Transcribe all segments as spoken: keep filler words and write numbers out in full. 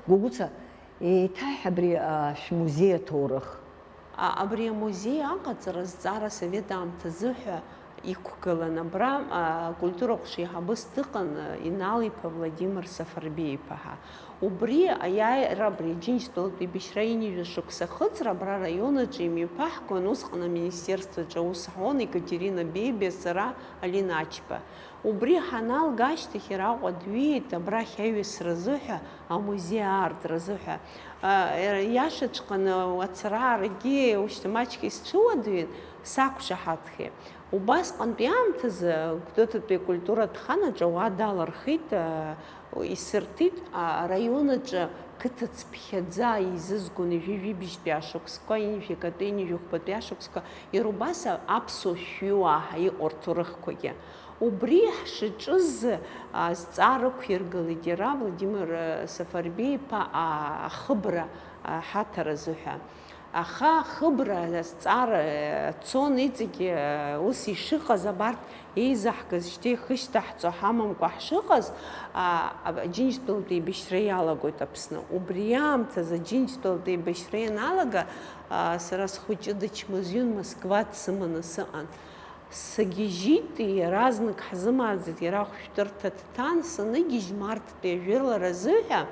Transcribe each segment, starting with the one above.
Гәыгәыца, еиҭаҳ абри, а, шәмузеи аҭоурых. А, абри амузеи аҟаҵара азҵаара асовет аамҭазы ҳәа иқәгылан. Абра, а, акультура ҟәша еиҳабыс дыҟан, а, Инал-иԥа Владимир Сафарбеи-иԥа ҳәа. Убри аиааира, абри Аџьынџьтәылатә еибашьра ҩажәа шықәса ахыҵра абра араион аҿы имҩаԥаҳгон, усҟан аминистерстваҿы аус ҳуан Екатерина Бебиа, сара, Алина Ачба. Убри ҳаналга ашьҭахь иара Аҟәа дҩеит, абрахь аиҩызцәа рзыҳәа амузеи аартра азыҳәа. А, иашаҵәҟьаны ацара-аарагьы ушьҭа маҷк исцәыуадаҩын, сақәшаҳаҭхеит. Убасҟантәи аамҭазы Гәдоуҭатәи акультуратә хан аҿы ауаа далырхит, а, исырҭеит, а, араион аҿы қыҭа цыԥхьаӡа еизызгон ҩажәи жәибжьтәи ашықәсқәа, ҩажәи акатәи, ҩажәи хәбатәи ашықәсқәа, иара убас а-, аԥсуа шәҩыуаа ҳәа иҟоу рҭоурыхқәагьы. Убри ҳшаҿыз, а, азҵаара ықәиргылеит иара, Владимир, а, Сафарбеи-иԥа, а, ахыбра, а, ҳаҭар азыҳәа. Аха ахыбра азҵаара, а, цон, иҵегь, а, ус ишыҟаз, абарҭ еизаҳгаз шьҭа ихышьҭаҳҵо ҳамамкәа ҳшыҟаз, а, а, Аџьынџьтәылатә еибашьра иалагоит Аԥсны. Убри аамҭазы Аџьынџьтәылатә еибашьра ианалага, а, сара схәыҷы дычмазаҩын, Москва дсыманы сыҟан. Сагьежьит, иаразнак ҳзымааӡеит, иара ахәшәтәырҭа дҭан, саныгьежь марттәи ажәылара азыҳәа,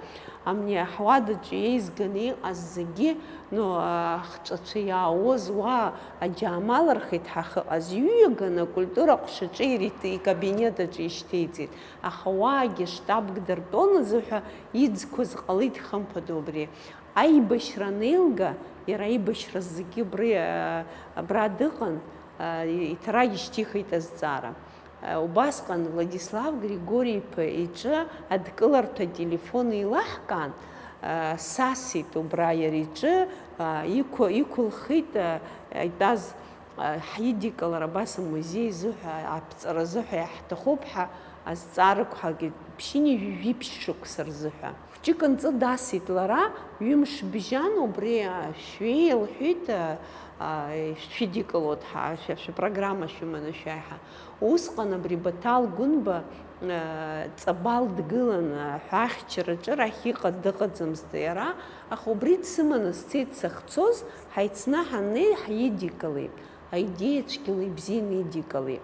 амни ҳуадаҿы еизганы иҟаз зегьы, ну, ахҵәацәа иаауаз уа аџьаамал рхеит ҳахьыҟаз, иҩаганы акультура аҟәшаҿы ирит-, икабинет аҿы ишьҭеиҵеит, аха уаагьы штабк дыртәон азыҳәа иӡқәаз ҟалеит, хымԥада, убри. Аибашьра анеилга, иара аибашьра зегьы абри, а, абра дыҟан, а, и-, иҭара ишьҭихит азҵаара. А, убасҟан Владислав Григори-иԥа иҿы адкыларҭа ателефон еилаҳкаан, а, сасит убра иара иҿы, а, иқәы-, иқәылхит, а, итәаз, а, ҳидикылар абас амузеи азыҳәа, аԥҵара азыҳәа иаҳҭахуп ҳәа азҵаара ықәҳалгеит, ԥшьынҩажәи жәиԥшь шықәса рзыҳәа. Хәҷык нҵы дасит лара, ҩымш бжьан убри, а, шәҩеи, лҳәеит, а, а, шәидикылоит ҳа, шәа, шәыпрограмма шәыманы шәааи ҳәа. Усҟан абри Баҭал Гәынба, а, Ҵабал дгылан, а, ҳәа ахьчараҿы арахь иҟа-, дыҟаӡамызт иара, аха убри дсыманы сцеит сахьцоз, ҳаицны ҳаннеи ҳидикылеит. Аидеиа цәгьала ибзианы идикылеит.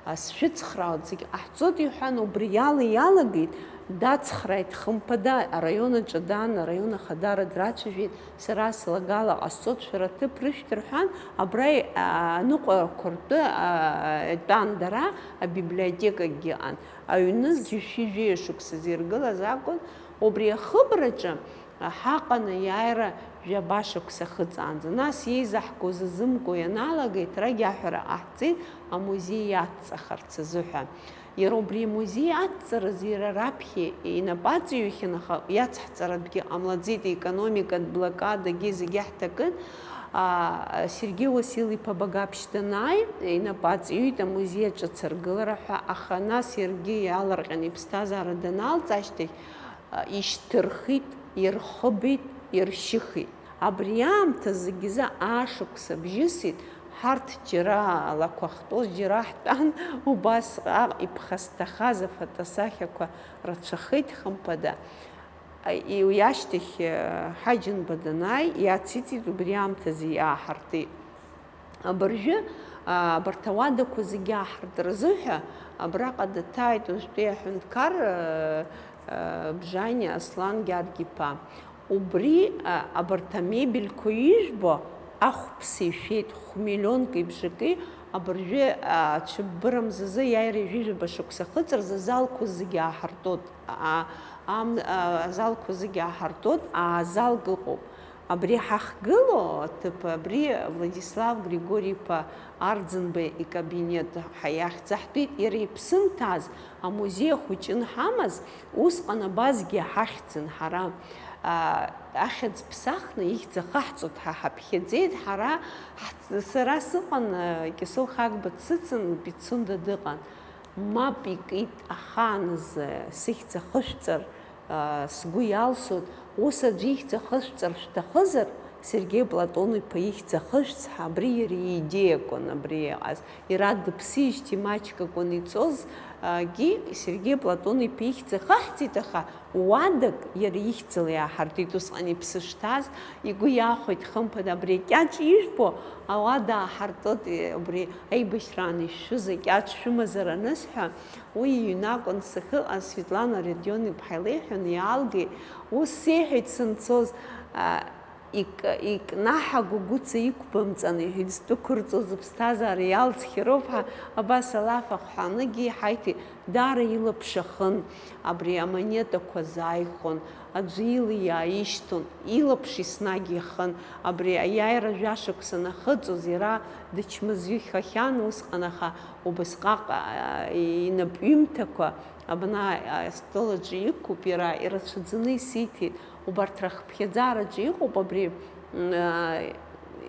А, сшәыцхраауеит, зегь ҟаҳҵоит, иҳәан, убри ала иалагеит, дацхрааит, хымԥада, араион аҿы даан, араион ахадара драцәажәеит, сара слагала ҟасҵоит, шәара аҭыԥ рышәҭ, рҳәан, абра, а, аныҟәарақәа ртәы, а, тәан дара, абиблиотекагьы ыҟан. Аҩны зқьи жәшәи жәаҩа шықәсазы иргылаз акәын, убри ахыбраҿы, ҳаҟан аиааира жәаба шықәса ахыҵаанӡа. Нас иеизаҳгоз азымкуа ианалага, еиҭарак аҳәара ҟаҳҵеит амузеи иаҵахарц азыҳәа. Иара убри амузеи аҵаразы иара раԥхьа инапы аҵаҩхьан, аха иацҳҵаратәгьы ҟамлаӡеит, аекономикатә блокадагьы зегьы ҳҭакын. А, Сергеи Уасил-иԥа Багаԥшь данааи, инапы аҵаҩит амузеи аҿы ацыргылара ҳәа, аха нас иаргьы иаалырҟьаны иԥсҭазаара даналҵ ашьҭахь, ишьҭырхит, ирхыбит, иршьыхит. Абри аамҭа зегьы азы ашықәса бжьысит, ҳарҭ џьара алақәа хтәоз, џьара ҳтәан, убасҟак иԥхасҭахаз афотосахьақәа рацәахеит, хымԥада. Уи ашьҭахь, Ҳаџьымба данааи, иациҵеит, убри аамҭазы иааҳартит. Абыржәы, а, абарҭ ауадақәа зегьы ааҳартыр азыҳәа, абраҟа дҭааит уажәтәи аҳәынҭқар, а, а, Бжани Аслан Гьаргь-иԥа. Убри, а, абарҭ амебельқәа ижәбо, ахәԥса ишәеит, хә-миллионки бжаки, абыржәы, а, ацәыббыра мзазы иааира ҩажәижәаба шықәса ахыҵразы азалқәа зегьы ааҳартуеит, а, ам-, а, азалқәа зегьы ааҳартуеит, а, азалк ыҟоуп. Абри ҳахьгылоу аҭыԥ, абри Владислав Григори-иԥа Арӡынба икабинет ҳәа иахьӡ аҳҭеит, иара иԥсы нҭаз амузеи ахәыҷы анҳамаз, усҟан абазгьы ҳахьӡын ҳара. А, ахьӡ ԥсахны ихьӡ ахаҳҵоит ҳәа ҳаԥхьаӡеит ҳара, ҳ-, сара сыҟан, а, Кьасоу Хагба дсыцын, Пицунда дыҟан. Мап икит, ахааназы сыхьӡ ахышәҵар, а, сгәы иалсуан, ус аӡәы ихьӡ ахышәҵар шәҭахызар, Сергеи Платон-иԥа ихьӡ ахышәҵ ҳәа, абри иара иидеиакәын, абри иҟаз. Иара дыԥсижьҭеи маҷк акәын иҵоз, егьи Сергеи Платон-иԥа ихьӡ ахаҳҵеит, аха уадак иара ихьӡала иааҳартит, усҟан иԥсы шҭаз, игәы иахәеит, хымԥада, абри акьаҿ ижәбо ауада ааҳартыт, убри аибашьраан ишәшәыз акьаҿ шәымазар анысҳәа, уи иҩны акәын сахьыҟаз, Светлана Родион-иԥҳа илеиҳәан иаалгеит, ус сеиҳәеит санцоз, а, ик-, икнаҳагу Гәыца иқәбымҵан, иҳәеит, зтәы ықәырҵоз аԥсҭазаара иалҵхьароуп ҳәа, абас алаф ахҳәааныгьы иҳаиҭеит, даара илаԥш ахын, абри амонетақәа азааихәон, аӡәы ила иааишьҭон, илаԥш еснагь ихын, абри аиааира жәашықәса анахыҵуаз иара дычмазаҩхахьан усҟан, аха убасҟак, а, инапҩымҭақәа абна астол аҿы иқәуп, иара ирацәаӡаны исиҭеит. Убарҭ рыхԥхьаӡараҿы иҟоуп абри, м, а,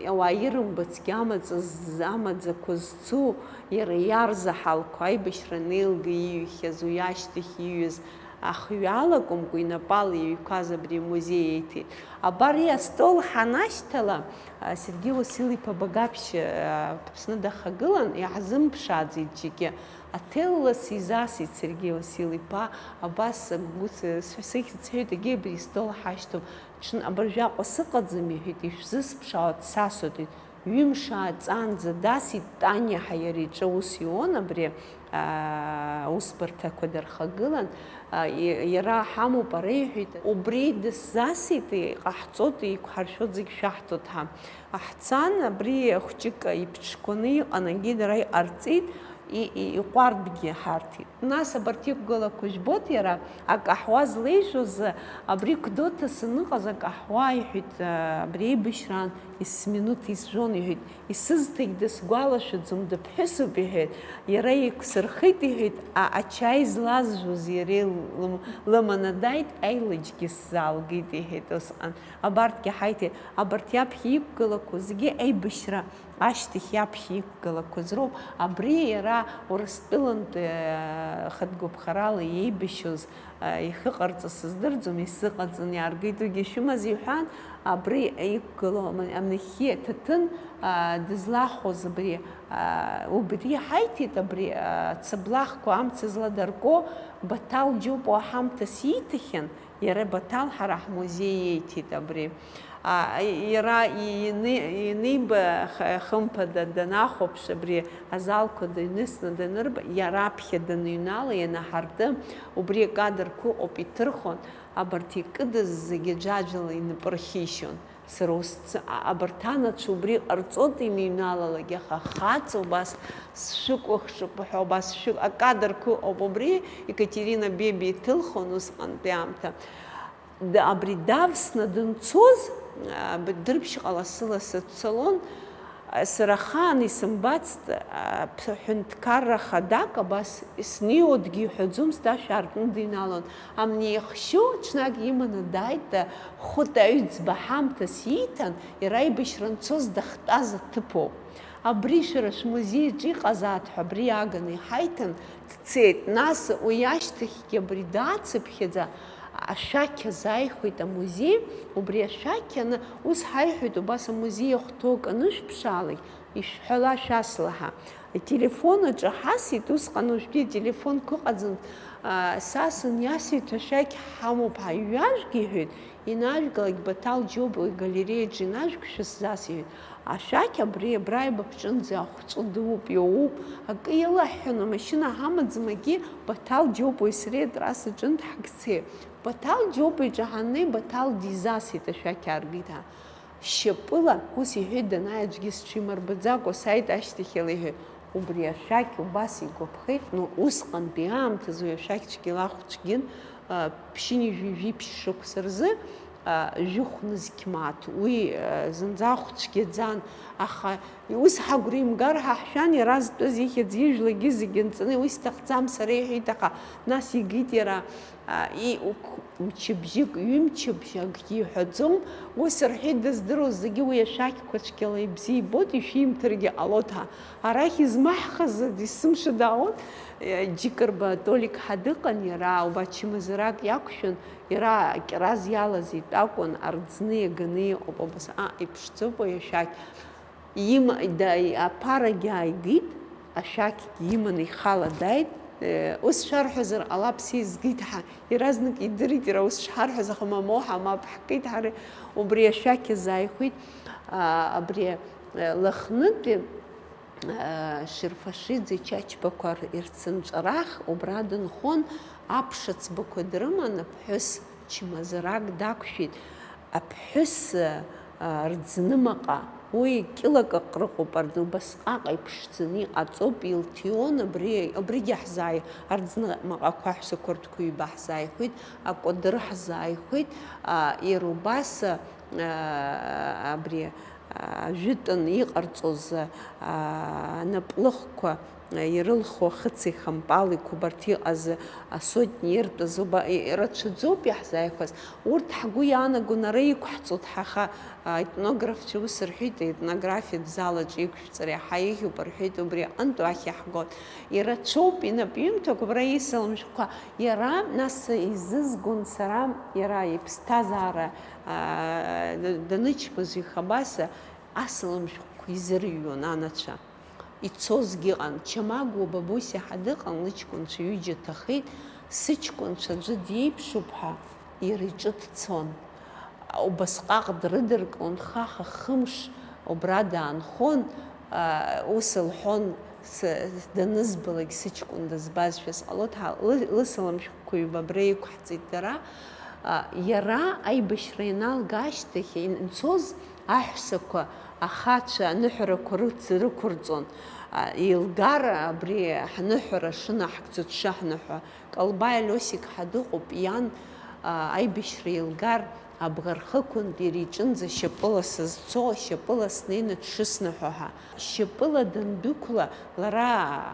ауаа ирымбацгьы амаҵ з-, амаӡақәа зцу, иара иарзаҳалқәа, аибашьра анеилга ииҩхьаз, уи ашьҭахь ииҩыз ахҩала акәымкәа, инапала иҩқәаз абри амузеи еиҭеит. Абар, уи астол ҳанашьҭала, а, Сергеи Уасил-иԥа Багаԥшь, а, Аԥсны дахагылан, иаҳзымԥшааӡеит џьаргьы. Аҭел лас изасит Сергеи Уасил-иԥа, абас агәы ц-, сҳәа-, сыхьӡ сҳәеит, егьи абри астол ҳашьҭоуп. Ҽын абыржәаҟа сыҟаӡам, иҳәеит, ишәзысԥшаауа дсасуеит. Ҩымш ааҵаанӡа дасит, Таниа ҳәа иара иҿы аус иуан, абри, аа, аусбарҭақәа дырхагылан, а, и-, иара ҳамоуп, ара иҳәеит, убри дысзасит, иҟаҳҵоит, иқәҳаршәоит, зегь шәаҳҭоит ҳәа. Ҳцан, абри хәҷык иԥҽқәаны иҟан, егьи дара иҟарҵеит, и-, и-, иҟәардәгьы ҳарҭеит. Нас абарҭ иқәгылақәа жәбоит иара, акаҳуа злеижәоз, абри Гәдоуҭа саныҟаз акаҳуа, иҳәеит, абри аибашьраан есминуҭ изжәон, иҳәеит, исызҭагь дысгәалашәаӡом, дыԥҳәысуп, иҳәеит, иара еиқәсырхеит, иҳәеит, а-, ачаи злазжәыз иареи лым-, лыманы дааит, аилаџьгьы сзаалгеит, иҳәеит, усҟан. Абарҭгьы ҳаиҭеит, абарҭ иаԥхьа иқәгылақәоу зегьы аибашьра ашьҭахь иаԥхьа иқәгылақәаз роуп. Абри иара Урыстәылантәи, э, хатә гәаԥхарала иеибашьуаз, э, ихы ҟарҵо сыздырӡом, исзыҟаҵаны иааргеит, уигьы шәымаз иҳәан, абри иқәгылоу ам-, амнахьхьи аҭаҭын, э, дызлахәоз абри, э, убри ҳаиҭеит, абри, э, цыблахқәа амца зладарку Баҭал Џьопуа ҳамҭас ииҭахьан, Иара Баҭал ҳара ҳмузеи иеиҭеит абри. А, иара ини-, ианиба, х-, хымԥада данахәаԥш абри азалқәа дыҩныҵны данырба, иара аԥхьа даныҩнала ианаҳарты, убри акадрқәа ыҟоуп, иҭырхон, абарҭ икыдыз зегьы џьаџьала инапы рхишьон. Сара усцы-, а-, абарҭ анацәа убри ҟарҵоит иныҩналалак, аха хаҵа убас сшәыкәыхшоуп ҳәа, убас шәы-, акадрқәа ыҟоуп. Убри Екатерина Бебиа иҭылхон усҟантәи аамҭа. Д-, абри давсны данцоз, а, б-, Дырԥшьҟа лассы-лассы дцалон. А, сара ахаан исымбацт, а, ԥ-, ҳәынҭқарра хадак абас снеиуа дгьы иҳәаӡомызт, ашә аартны дыҩналон. Амни ихшьу ҽнак иманы дааит, а, Хәыта аҩӡба ҳамҭас ииҭан, иара аибашьра анцоз дахьтәаз аҭыԥоуп. Абри шәара шәмузеи аҿы иҟазаат ҳәа абри иааганы иҳаиҭан, дцеит. Нас уи ашьҭахьгьы абри даацыԥхьаӡа ашәақь азааихәеит амузеи, убри ашәақь аны, ус ҳаиҳәеит, убас амузеи ахәҭоу акы анышәԥшаалак, ишәҳәала шәаслаҳа. Ателефон аҿы ҳасит, усҟан уажәтәи ателефонқәа ыҟаӡамызт, аа, сасын иасит, ашәақь ҳамоуп ҳәа, иҩажәг иҳәеит, инажәгалак Баҭал Џьопуа игалереиаҿы инажәг шәысзас иҳәеит. Ашәақь абри абра аибаб ҿынӡа ахәҵәы дууп, иоуп, акы иалаҳәҳәон, амашьына ҳамаӡам, егьи Баҭал Џьопуеи сареи атрасса ҿынтә ҳагцеит. Баҭал Џьопуа иҿы ҳаннеи, Баҭал дизасит, ашәақь ааргеит ҳәа. Шьапыла, ус иҳәеит, данааи аӡәгьы сҽимырбаӡакәа сааит ашьҭахьала, иҳәеит. Убри ашәақь убас игәаԥхеит, ну, усҟантәи аамҭазы уи ашәақь цәгьала ахәцәгьын, а, ԥшьынҩажәи жәиԥшь шықәса рзы, а, жәохә нызқь мааҭ. Уи, а, зынӡа ахә цәгьаӡан, аха Ус ҳагәра имгар ҳәа ҳшәан, иара зтәыз ихьӡ ижәлагьы зегьы нҵаны, уи сҭахӡам сара иҳәеит, аха нас игеит иара, а, и-, ук-, мчыбжьык, ҩымчыбжь акгьы иҳәаӡом, ус рҳәеит, дыздыруаз зегьы уи ашәақьқәа цәгьала ибзиа ибоит, ишәимҭаргьы ҟалоит ҳәа. Арахь измаҳхыз десымшадаауан, э, Џьыкырба Толик ҳа дыҟан, иара убас чмазарак иақәшәан, иара акьраз иалаз итәы акәын, арӡны иаганы иҟоуп, абас, а, иԥшӡоуп уи ашәақь. Има-, да-, аԥарагьы ааигеит, ашәақьгьы иманы ихала дааит. Э, ус шәарҳәазар ҟалап, сеизгеит ҳәа, иаразнак идырит иара ус шҳарҳәаз, аха мамоу ҳа мап ҳкит, ҳара убри ашәақь азааихәеит. А, абри, э, Лыхнытәи, э, Шерфашиӡе Чачбақәа р-, ирцынҵәарах убра дынхон, аԥша ӡбақәа дрыман, аԥҳәыс чмазарак дақәшәеит. Аԥҳәыс, а, рӡнымаҟа, уи кьылак аҟрыҟоуп, ард-, убасҟак иԥшӡаны иҟаҵоуп, илҭион, абри, абригьы ҳзааи-, арӡнымаҟақәа аҳәсақәа ртәқәа ҩба ҳзааихәеит, акәадыр ҳзааихәеит, а, иара убас, а, абри, а, ажәытәан иҟарҵоз, а, анаплыхқәа, ирылху ахыци хампали қәабарҭ иҟаз асотни иртәыз уба-, и-, рацәаӡоуп иаҳзааихәаз. Урҭ ҳгәы иаанагон ара иқәҳҵоит ҳаха, а, етнографцәа ус рҳәеит, аетнографиатә залаҿ иқәшәҵар иаҳа еиӷьуп рҳәеит, убри аҟынтә уахь иаҳгон. Ирацәоуп инапҩымҭақәа, абра исалам шәҟәқәа. Иара, нас, изызгон сара, иара иԥсҭазаара, а, данычмазаҩ Хабаса асалам шәҟәқәа изырыҩуан анацәа. Ицозгьы ыҟан. Чамагәуа Бабусиа ҳа дыҟан, лыҷкәынцәа ҩыџьа ҭахеит, сыҷкәынцәа аӡәы диеиԥшуп ҳәа иара иҿы дцон. Убасҟак дрыдыркылон, хаха-хымш убра даанхон, а, ус лҳәон, с-, данызбалак сыҷкәын дызбазшәа сҟалоит ҳәа, лы-, лысалам шәҟәқәа ҩба абра иқәҳҵеит дара. А, иара аибашьра ианалга ашьҭахь инцоз аҳәсақәа, ахацәа аныҳәарақәа рыц-, рықәырҵон. А, еилгар абри ҳныҳәара шынаҳгӡо дшаҳныҳәа. Калбаи Лиосик ҳа дыҟоуп, иан, а, аибашьра еилгар, абӷархықәынтә иара иҿынӡа шьапыла сызцо, шьапыла снеины дшысныҳәо ҳәа. Шьапыла дандәықәла, лара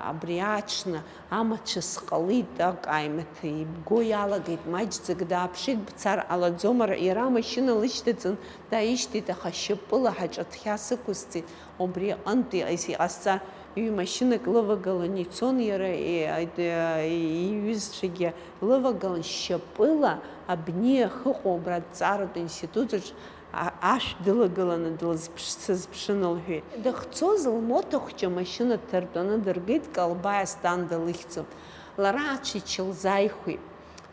абри аҽны амацәыс ҟалеит, акаамеҭа ибго иалагеит, маҷӡак дааԥшит, бцар ҟалаӡом, иара амашьына лышьҭаҵан дааишьҭит, аха шьапыла ҳаҿаҭхьа сықәысҵеит, убри аҟынтә иҟ-, иҟасҵа, ҩ-машьынак лывагалан ицон иара, и-, и-, иҩызцәагьы лывагалан, шьапыла абни ахьыҟоу абра аҭҵааратә институт аҿы а-, ашә дылагыланы дылзыԥш-, сызԥшын лҳәеит. Дахьцоз лмоҭа хәҷы амашьына дҭартәаны дыргеит, Калбаи Асҭанда лыхьӡуп. Лара ацәа ичылзааихәеит.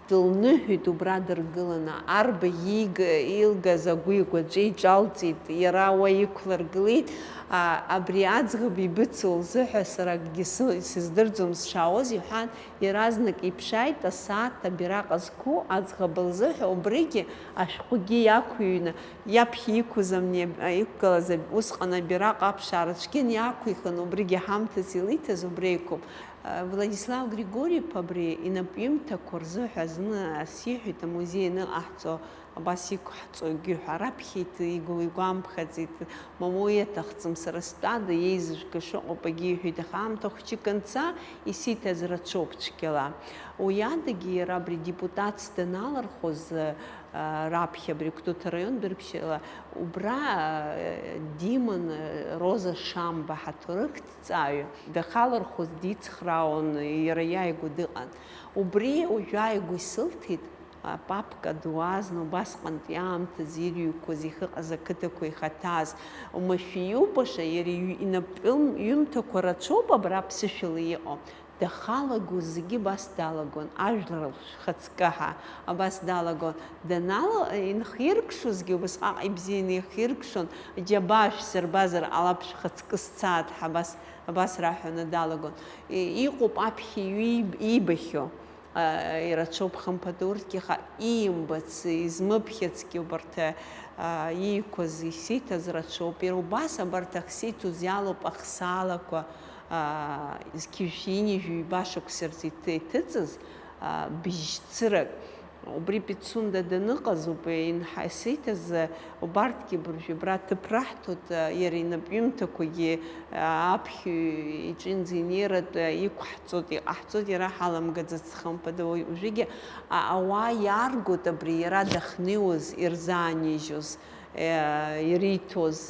Дылныҳәеит убра дыргыланы, арбаӷь иига-, илгаз агәи-агәаҵәеи иҿалҵеит, иара уа иқәлыргылеит. А, абри аӡӷаб ибыцу лзыҳәа сара акгьы сы-, сыздырӡом сшаауаз, иҳәан, иаразнак иԥшааит асааҭ абираҟ зқәу аӡӷаб лзыҳәа, убригьы ашәҟәгьы иақәыҩны, иаԥхьа иқәыз амни-, иқәгылаз аб-, усҟан абираҟ аԥшаара цәгьан иаақәихын, убригьы ҳамҭас илиҭаз убри еиқәуп. Владислав Григорьев абри инапҩымҭақәа рзыҳәа зны ас иҳәеит, амузеи аныҟаҳҵо, абас иқәҳҵогьы ҳәа раԥхьеит, игу-, игәамԥхаӡеит, мамоу иаҭахӡам, сара стәада иеизыжәга шыҟоуп, агьиҳәеит, аха аамҭа хәҷык анца, исиҭаз рацәоуп цәгьала. Уи адагьы иара абри депутатс даналырхоз, а, раԥхьа абри Гәдоуҭа араион дырԥшьала, убра, а, диман, а, Роза Шамба, ҳаҭоурыхҭҵааҩ, дахалырхоз дицхраауан, иара иааигәа дыҟан. Убри уажәы ааигәа исылҭеит, апапка ду азна, убасҟантәи аамҭазы ирҩқәаз, ихыҟаз ақыҭақәа ихаҭаз, уамашәа иубаша, иара иҩ-, инапҩым-, ҩымҭақәа рацәоуп абра аԥсышәала иҟоу. Дахалагоз зегьы абас далагон, ажәлар шәхаҵкы ҳәа абас далагон. Данала-, инхиркшозгьы убасҟак ибзианы ихиркшон, џьабаа шәсырбазар ҟалап, шәхаҵкы сцааит ҳәа абас, абас раҳәаны далагон. И-, иҟоуп аԥхьа иҩ-, иибахьоу, а, ирацәоуп хымԥада урҭгьы, аха иимбац, измыԥхьацгьы убарҭ, а, ииқәыз, исиҭаз рацәоуп. Иара убас абарҭ ахсиҭоз иалоуп ахсаалақәа, аа, зқьи жәшәи ҩынҩажәи ҩба шықәса рзы иҭ-, иҭыҵыз, аа, быжьцырак, Убри Пицунда даныҟаз, убри инҳа-, сиҭаз, убарҭгьы абыржәы абра ҭыԥ раҳҭоит, иара инапҩымҭақәагьы, аԥхьаҩ иҿынӡа инеиратә иқәҳҵоит, иҟаҳҵоит, иара ҳаламгаӡац хымԥада, уи уажәыгьы а-, ауаа иааргоит абри иара дахьнеиуаз ирзаанижьоз, ириҭоз,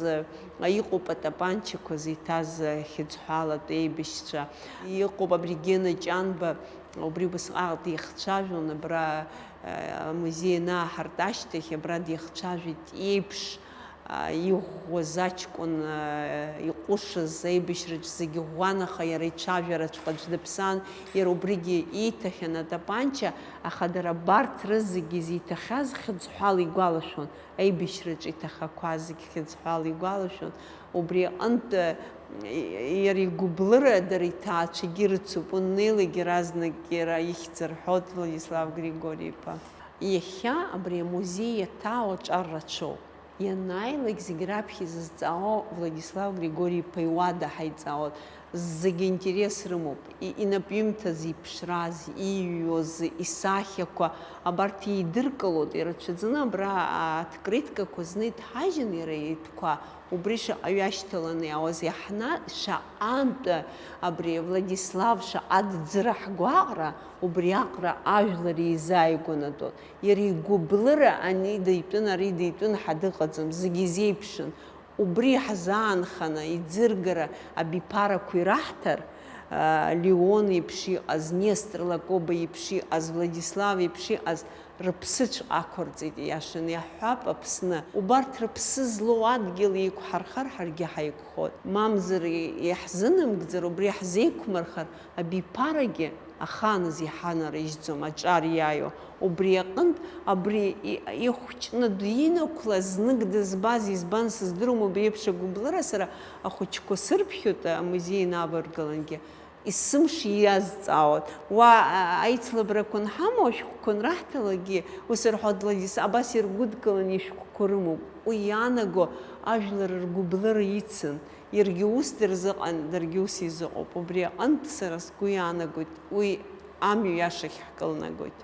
иҟоуп атапанчақәа зиҭаз хьыӡҳәалатә еибашьцәа, иҟоуп абри Гена Ҷанба, убри убасҟак дихцәажәон, абра, амузеи анааҳарт ашьҭахь, абра дихцәажәеит еиԥш, иӷәӷәаз аҷкәын, иҟәышыз, аибашьраҿ зегьы ӷәӷәан, аха иара ицәажәараҵәҟьа аӡә дыԥсан, иара убригьы ииҭахьан атапанча, аха дара абарҭ рызегьы зиҭахьаз хьыӡҳәала игәалашәон, аибашьраҿы иҭахақәаз зегь хьыӡҳәала игәалашәон. Убри аҟынтә, иара игәыблыра дара иҭаацәагьы рыцуп, уннеилак иаразнак иара ихьӡ рҳәоит Владислав Григори-иԥа. Иахьа абри амузеи иаҭаау аҿар рацәоуп. Ианааилак зегь раԥхьа изызҵаауа Владислав Григори-иԥа иуада ҳаиҵаауан, зегь интерес рымоуп, и-, инапҩымҭаз иԥшраз, ииҩуаз, исахьақәа, абарҭ еидыркылоит, ирацәаӡаны абра аоткрыткақәа зны иҭҳажьын иара итәқәа, убри шаҟа ҩашьҭаланы иаауаз, иаҳна-, шаҟантә абри Владислав шаҟа дӡыра ҳгәаҟра, убри аҟара ажәлар еизааигәанатәон. Иара игәыблыра ани дитәын, ари дитәын ҳәа дыҟаӡам, зегьы изеиԥшын. Убри ҳзаанханы иӡыргара абиԥарақәа ираҳҭар, а, Леон иеиԥш иҟаз, Нестор Лакоба иеиԥш иҟаз, Владислав иеиԥш иҟаз рыԥсыцә ақәырҵеит, иашаны иаҳҳәап, Аԥсны. Убарҭ рыԥсы злоу адгьыл еиқәҳархар, ҳаргьы ҳаиқәхоит. Мамзар иаҳзынамгӡар, убри ҳзеиқәмырхар, абиԥарагьы ахааназ иҳанарыжьӡом аҿар иаиуа. Убри аҟынтә, абри и-, ихәҷны динақәлаз, знык дызбаз, избан сыздыруам, убри еиԥш агәыблыра сара ахәыҷқәа сырԥхьоит, амузеи инаваргылангьы, есымша иазҵаауан. Уа, а, аицлабрақәа анҳамоу, ашәҟәқәа анраҳҭалакгьы, ус рҳәоит, Владис, абас иргәыдкыланы ишәҟәқәа рымоуп. Уи иаанаго ажәлар ргәыблыра ицын. Иаргьы ус дырзыҟан, даргьы ус изыҟоуп. Убри аҟынтә сара сгәы иаанагоит, уи амҩа иашахь ҳкылнагоит.